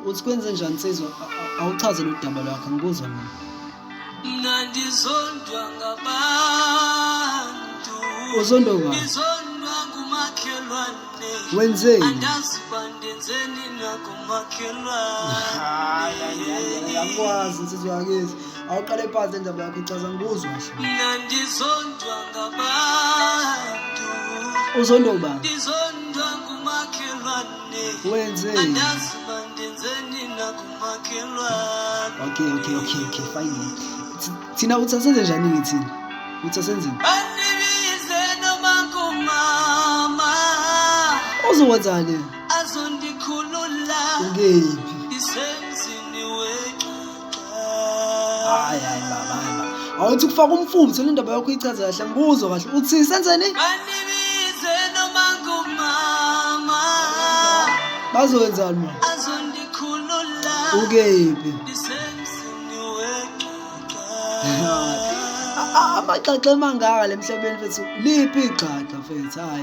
Uthi kwenze njani nsizwa? Awuchaze lo daba lwakho ngikuzwa mina. Mna ndizondwa ngabantu. Uzondwa ubani? Ndizondwa ngumakhelwane. Wenzeni? Andazi uba ndenzeni nakumakhelwane. Hayi hayi hayi angikwazi nsizwa yakithi. Awuqale phansi indaba yakho ichaza ngikuzwa kahle. Mna ndizondwa ngabantu. Uzondwa ubani? Ndizondwa ngumakhelwane. Wenzeni? Andazi uba ndenzeni nakumakhelwane. Okay, fine. Thina uthi asenze njani ke thina? Uthi asenzeni? Bandibize noma ngumama. Uzokwenzani? Azondikhulula. Ukephi? Ndisemzini wexaxa. Hayi hayi baba, hayi baba. Awuthi kufaka umfutho le ndaba yakho ichaze kahle ngikuzwa kahle. Uthi senzeni? Bandibize noma ngumama. Bazokwenzani manje? Azondikhulula. Ukephi? Ndisemzini wexaxa. Amaxaxa emangaka lemhlabeni mfethu. Liphi igxaxa mfethu? Hayi.